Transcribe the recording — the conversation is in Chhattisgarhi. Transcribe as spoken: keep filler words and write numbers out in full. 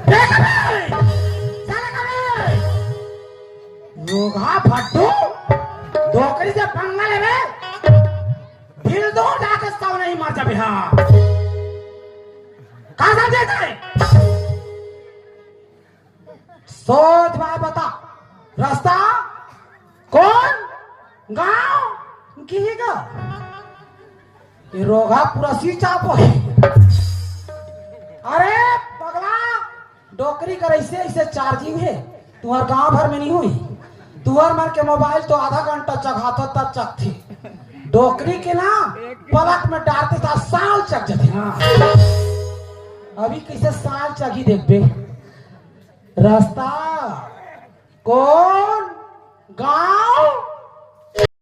देख बे, साला का बे? रोगहा फट्टू, डोकरी से पंगा लेबे, दिल दो जाके सौ नहीं मर जाबे, हाँ। का समझे तैं? सोच बात बता, रास्ता कौन गांव की गा? ये रोगहा पूरा switch off हे। अरे पगला, डोकरी कर ऐसे ऐसे charging हे, तुहर गांव भर में नहीं हुई। तुहर मन के मोबाइल तो आधा घंटा चघाथो तब चघथे, डोकरी के ना पलक में डारथे त साल चघ जाथे। हाँ, अभी कैसे साल चघी देखबे। रास्ता कौन गांव